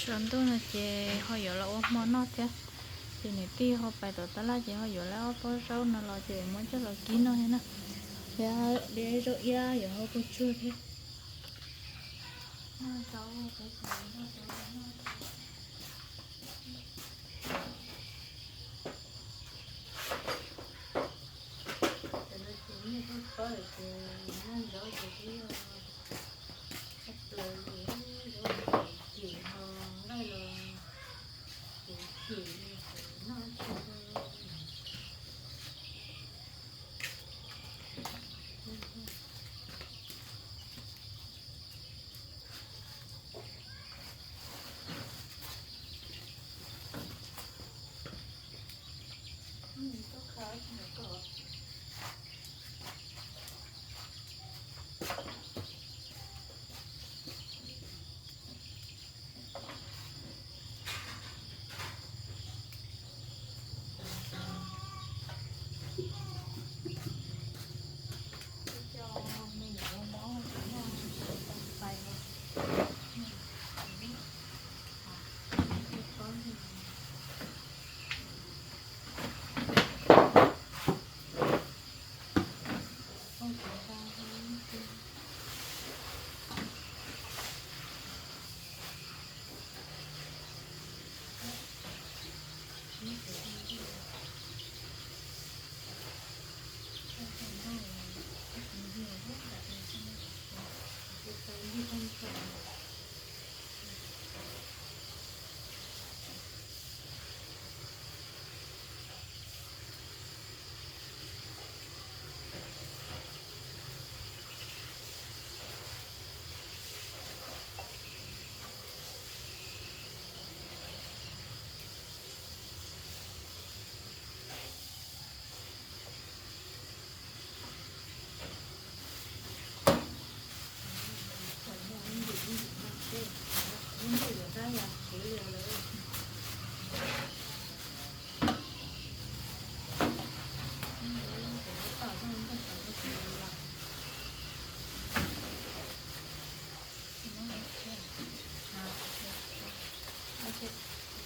Tsaus ntuj no ces ho yuav los ua hmo noj thiab. Ces niam tij ho pais tom tab laj ces ho yuav lawv ob pob zaub no los ces muab coj los kib noj thiab na. Thiab li zaub iab yuav hau kua tsuag thiab. Ces noj zaub ces twb yog tshaj plaws li, zaub cim ho nqaij los kuv cim, noj tsis tau.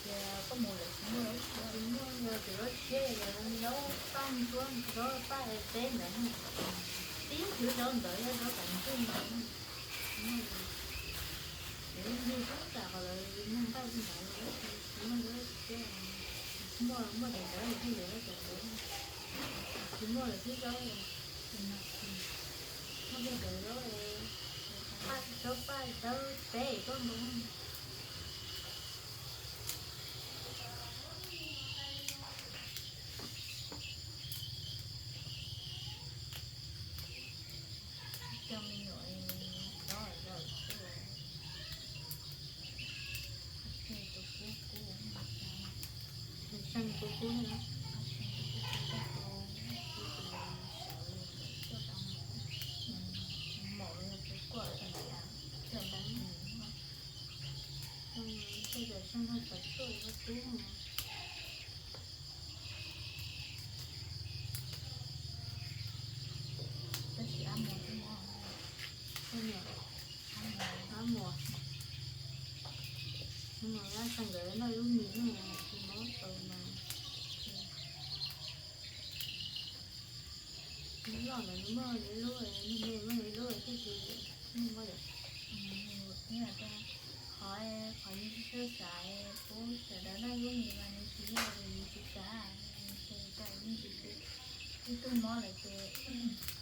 Ces koj mus lawm tsis muaj, tsis muaj yog tus zaub tshiab, zaub paj ntsuab, zaub paj teb ntawd, tib tug zaub ntawd yog zaub kav ntsuj ntawd. Ces yog ib tag qhov lawv muag nqaij ntawd, tsis muaj zaub tshiab, muaj muaj tus ntawd thiaj yuav cov ntawd, tsis muaj lawm twb zaub, muaj tej cov zaub, zaub paj zaub teb koj nkaus. Coj me nyuam dob lawm xwb. Tus kub kub, tus seej kub kub na. Maum los yog tus kuaj tas li, coj deev, tej cov seej no xav tuaj ua kub. Tab sis ab muas twb mob, ab muas, ab muas, ab txog nkawd noj lub mis no tsis mob tau mas. Lub loj ntawd nws muaj ib lub, nws muaj ib lub thiaj tsis muaj yom. Qhov, qhov yus tsis tshua xav pub sawv daws noj lub mis mas nws tsis yog, nws tsis kav, nws tsis kav, nws tsis kav. Ib tug mob lawm ces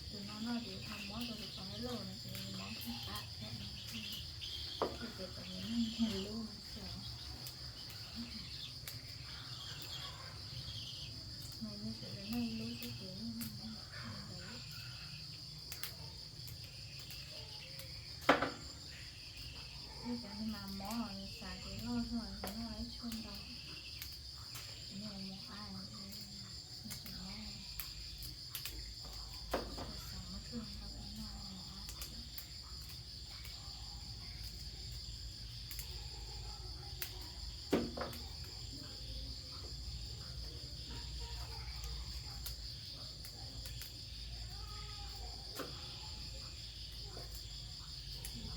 tus no noj ces ho mob rau tus qhov loj no ces nws mob thiab qab thiab no. Ces kom nws noj nyias lub xwb. Mas yus sawv daws noj ib lub xwb ces nws mob. Tej cov no mas mob xav ces loj tuaj ces noj ib tshuaj ntau. Ces nws mus qab, nws tseem mob, xav muab tshuaj ntau noj mus qab thiab.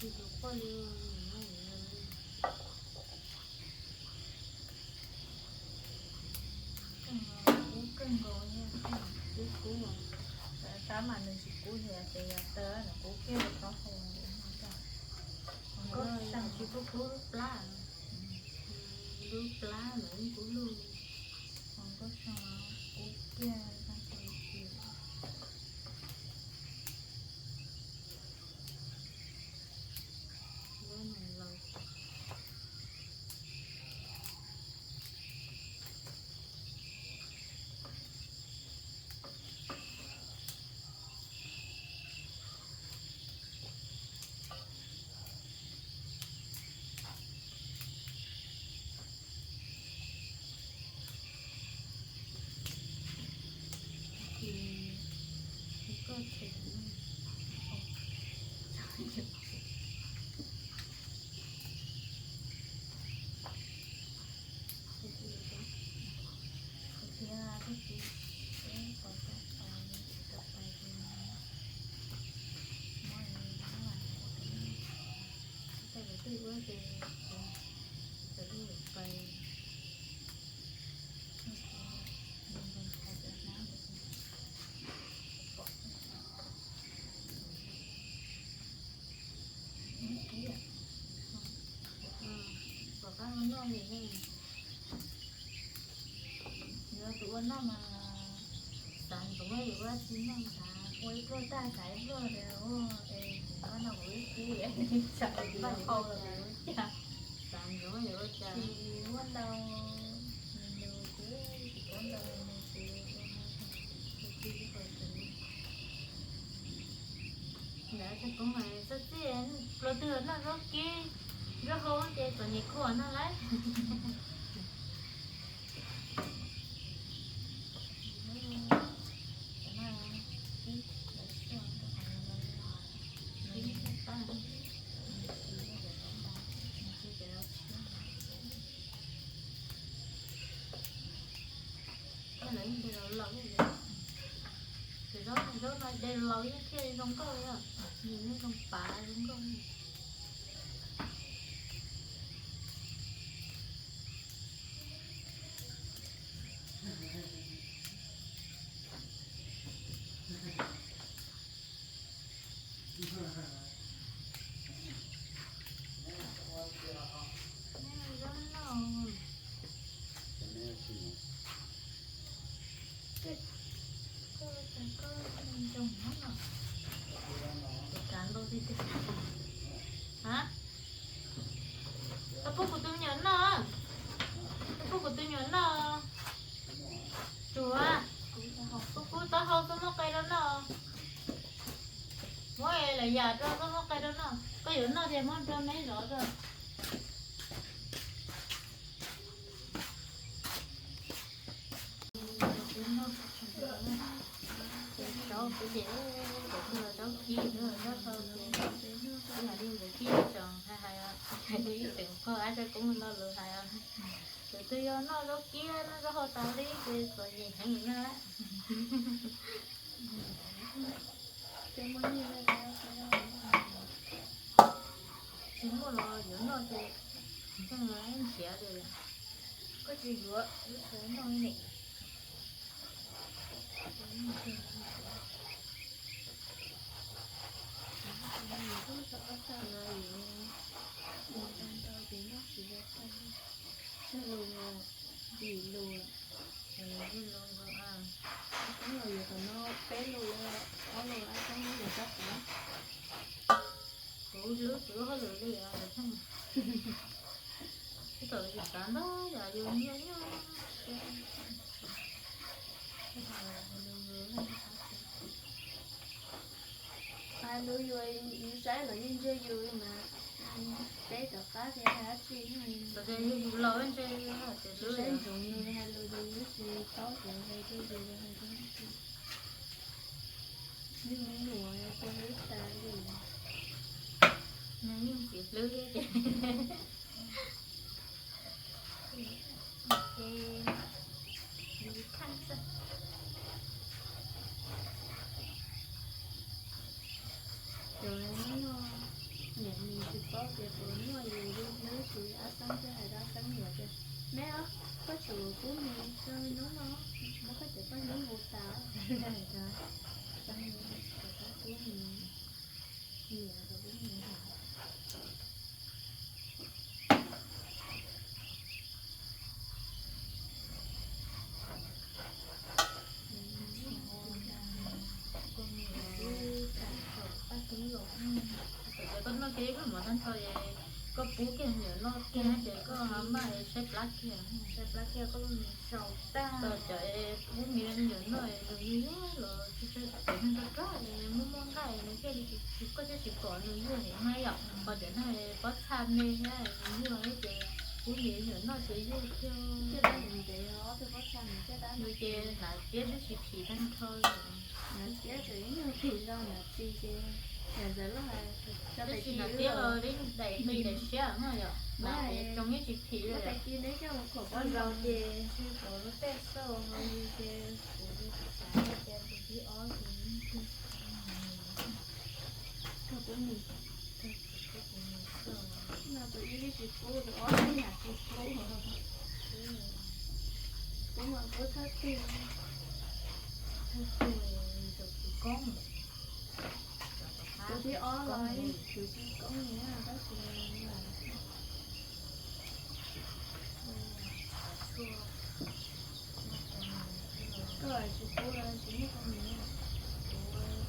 Tus quaj li, tus quaj li. Nkaus, twb kub, tab mas nws tsis kub li ces yog taw nws kub kiag rau taub hau. Nkauj Seej tsis kub kub lub plab, lub plab lawm kub lug, Nkauj Seej kub kiag tag kis. Yuav tus ua noj mas xav ntsoov yuav ua tsis noj xav ua ib pluag tag xav ib pluag tias ua es kuv noj noj kuv ib kub es xav npaj qau los kuv ua cas xav ntsoov yuav ua cas. Tsis muaj ntau mus nus ces tsis paub ntau mus nus ces ua no ua tsis ua qhov xwm li. Ntawd txog koob mas txhob txij, luag twg noj zaub kib zaub hau ces txom nyem khuam no lauj. Lawv de laus laus, zaub no de laus yeej thiaj zoo nkauj li os, nws yeej zoo pav zoo nkauj. Koj pub kuv tus me nyuam noj, koj pub kuv tus me nyuam noj. Tsuav, koj pub taub hau txhob muab qe rau noj. Muab lawm yam rau txhob muab qe rau noj, koj yuav noj ces muab rau neb zov rau. Zaub kuv ces, kuv los zaub kib, zaub hau ces, ib yam li ntawd kib tsoom hais hais, ib tsoom pog ab zaj koob no lus hais, tus twg yog noj zaub kib noj zaub hau tas li ces txom nyem heev na. Tsis muaj los yuav noj ces noj nrhiav li. Koj tsis yuav lub sawv noj ne. Lub sawv ob tag no yus ntau ntau ces noj tsis zoo tag. Lus, vim lus, vim lus nkaus. Koob los yuav kom noj peb lus, ob lus ab txheeb yus txhob xav. Kuv lub tsis lub hauj lwm li os. Thaum yus xav ntau yam yus nyiam nyuj. Hais lus yus saib los yeej ntsia yus li mas, peb tom qab tias hais dab tsi, los tias yus laus ntsia yus tias saib ntsoov yus li hais lus ces yus tsis paub tias hais rau yus los hais rau dab tsi. Yeej me nyuam ua hlwb tas li. Nws yeej txiv hlwb thiab ces. Cov no niam mis tsis paub tias puas muaj yus li hlwb tsis ab xeeb thiab hais rau ab xeeb niam tias, me os, koj tsum pub mis rau hnub no, muab koj cov poj pub kiag me nyuam noj kiag ces koj maj saib plab kiag, saib plab kiag koj lub me sau tag. Cov pub me nyuam noj nws yug yug los tsawg tsawg cov neeg rog rog muaj muaj nqaij nws thiaj li tsis, koj thiaj tsis pom nws yug heev na yom. Ho cov neeg pob txha me thiab nws yug thiab ces pub me nyuam noj ces yug kiag. Nws ces hnav tiab twb tsis phim tag nrho li. Hnav tiab tseem ib nyuag phim zog hnav txi ces, tab sis hnav tiab los daim qis daim siab no yom, hnav ces tsoom yeej tsis phim li. Tais kis neb coj mus khuam pob zos ces tsis pom lub tej xauj ho li ces kuv xav tias tus thib ob ces yeej kawg kuv mus, no tus ib tsis pub, tus ob tsis pub, pub mas pub thawj tug, thawj tug tus koob, tus thib ob los ib tug tsis koob li tab sis koj tsis pub los tsis muaj qhov mus,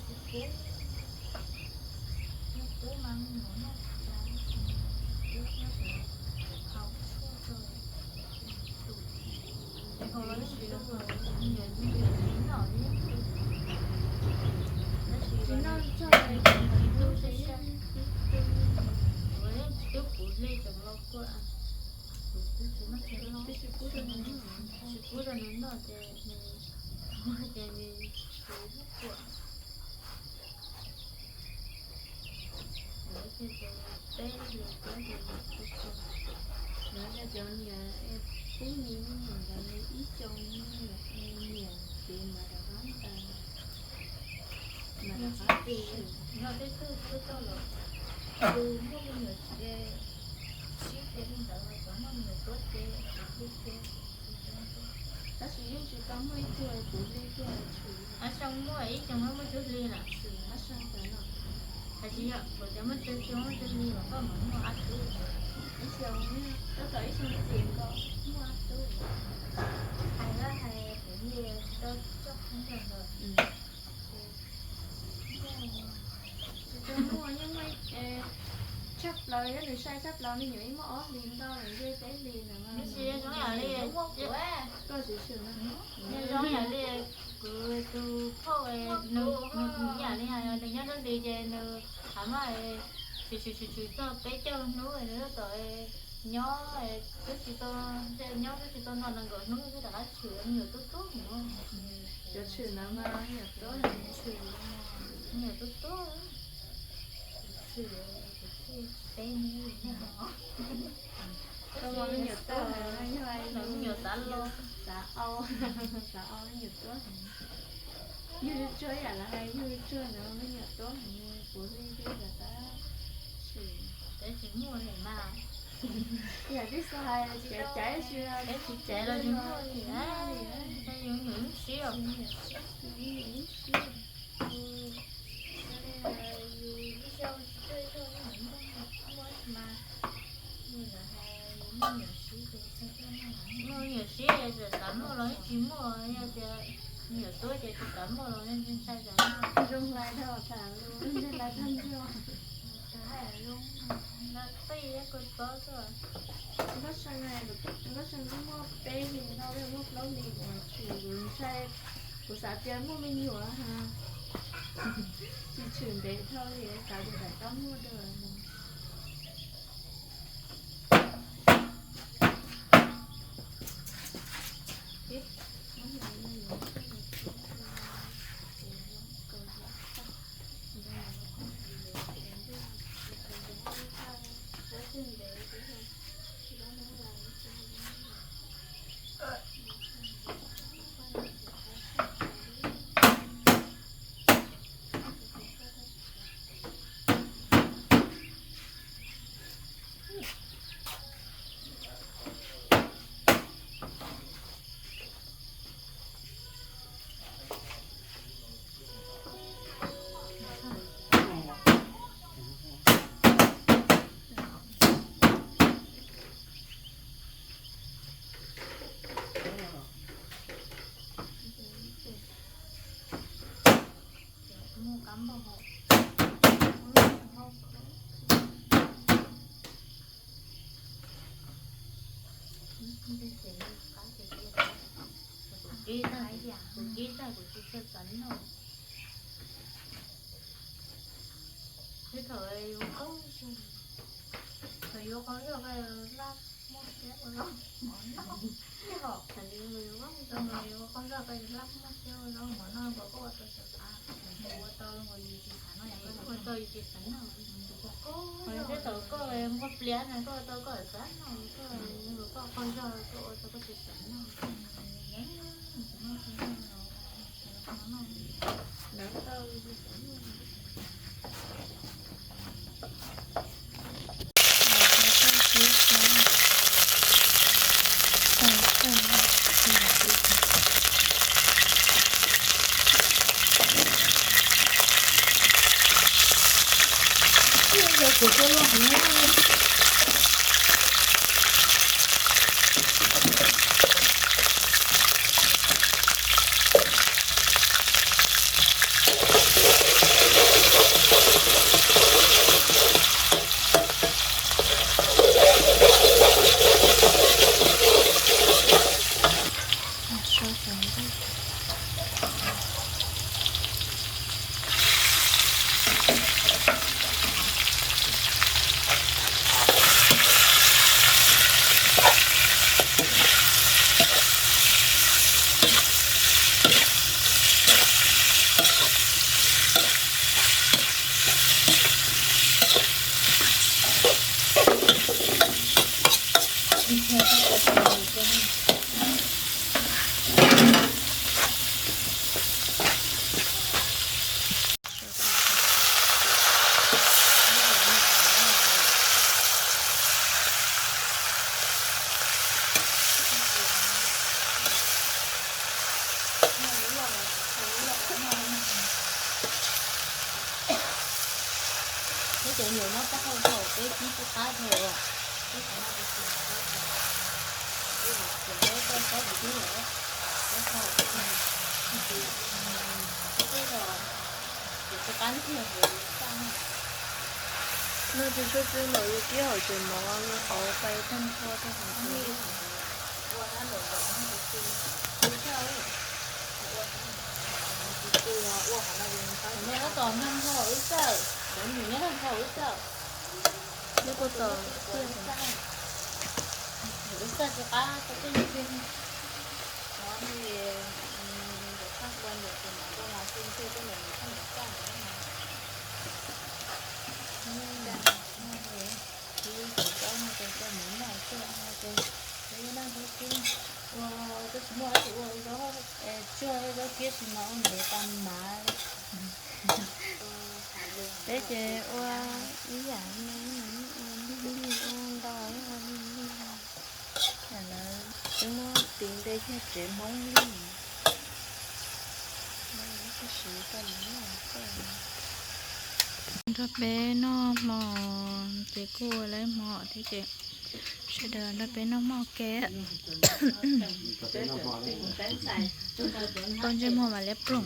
kuv tsis pub, pub mas me nyuam noj tsis tau, pub nyob ces haus tshuaj rau tus, ces haus los yeej tsis tau, me nyuam me nyuam tsis noj li, tab sis tsis noj txog li, tsis tu sab sab, kuv yeej tsis twb puv dej tseem los kuaj, kuv twb tsis noj, tsis pub rau nws noj ces nws, ces nws tsis kuaj. Lawv tias cov niam peb hlis tiab ces, lawv tias cov niam pub me me nyuam ntawd ib xyoos me nyuam es niam ces mas rov qab ntaus, mas rov qab tsis, yog tej tug tuaj coj los, tus muaj me nyuam tsis, sib ces li ntawd los cov muaj me nyuam tuab ces, tab sis yeej tsis tau muaj ib tug puv hli tiag tshwm. Ab, xyoo muaj ib xyoos muaj cuaj hli na. Ab, xyoo ntawd no, hais tsis yog, kuv cov muaj tsawg xyoo muaj tsawg hli los koj mam muaj ab tub. Ib xyoos, tab tom ib xyoos txiv nkaus muaj ab tub. Hais lawm hais kuv niam tsis tau coj khaub ncaws ntawd. Tsis tau muaj, yeej muaj tshaj plaws, yog nws sai tshaj plaws me nyuam ib muaj ob hlis ntau los nce peb hlis ntawd mas. Tab sis zoo yam li, koj tsis tshwm no, zoo yam li kuv tus phauj, nws yam li hais nws nyob dab hlis ces nws hav mas tshwm tshwm tshwm tshwm txog peb caug hnub nws tab tom nyob, twb tsis tau, nyob twb tsis tau no nees nkaum hnub twb rov qab tshwm, me nyuam tub tub. Cov tshwm ntawd mas me nyuam tub, tshwm, me nyuam tub tub, tshwm, tsis teb ne. Tau mas me nyuam tub heev, yog me nyuam xav los, xav au, xav au me nyuam tub heev. Yug tsuag yam los hais, yug tsuag ntawd me nyuam tub heev, puv hli thiab rov qab tshwm. Peb tsis muaj li mas, yam twb xav hais caiv caiv tsis, peb tsis caiv los tsis muaj li, yus nyuam lub siab, yus nyuam lub siab. Yus ib xyoos tsis tau ib tug, muaj mas, muaj me nyuam siab ces txawm xav muaj los yeej tsis muaj, yog tias me nyuam tuab ces tsis xav muaj los yeej ntshai xav muaj. Zoo hlais dhau tham lus, ntshai hlais tag nrho. Tag hais zoo, no tij ib kua txob xwb. Nkauj See, Nkauj See twb muaj peb hlis no, muaj plaub hlis uas tshwm, kuv ntshai, kuv xav tias muaj me nyuam ha, tsis tshwm ntev dhau li, xav tias rov qab muaj dua. Kuv kib tag, kuv tsis tshua xav noj. Ib thaum yuav qaub zog, thaum yuav qaub zog ko lab muaj siab ua zaub mov noj. Ib thaum yuav qaub zog ko lab muaj siab ua zaub mov noj, nkaus koj ua tau xav, ua tau nkaus yus tsis xav noj, ua tau yus tsis xav noj. Ua teb thaum koj muaj pliav na, koj ua tau koj xav noj, koj nkaus koj qaub zog koj ua tau koj tsis xav noj. Peb cov nyuam no tab hau dhau, peb kib tsis qab dhau. Kib qhov no tus tsis qab dhau. Kib hauv tsev koj txhob kib lawm, koj txhob hauv tsev. Kib tsis qab dhau, kib tsis qab dhau. No ces tsuas tsuas mam li kib hauv tsev mov, hauv pais tag nrho rau hauv tsev. Ua hauv no ntau ntau, ua hauv no ntau ntau wb txawj, ua hauv no ntau ntau wb txawj. Wb txawj, wb txawj tsis qab tau tej yam tiag. Ua, tab sis muaj dab tsi ua zaub, tsuag zaub kiab tsis no ua ntev tau mas. Peb ces ua ib yam li, ua ntau ib yam li. Lawv twb muab tiv nte kiag tsev Hmoob li. Nrog peb noj hmo, ces kuj ua lawv hmo thiab ces sawv daws nrog peb noj hmo ke. Tau ntsej muag mas liab ploog.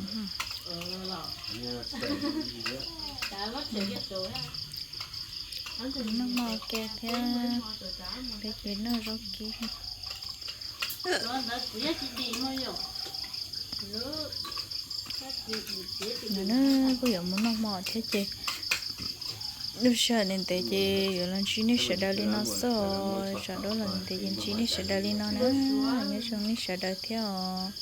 Noj hmo ke thiab, peb ces noj zaub kib. Kuj yuav mus noj hmo thiab ces lub sij hawm ntev ntev ces yuav los ntsib nej sawv daws li no xwb. Tsam dua los ntev ntev ces ntsib nej sawv daws li no na. Nyob zoo nej sawv daws thiab os.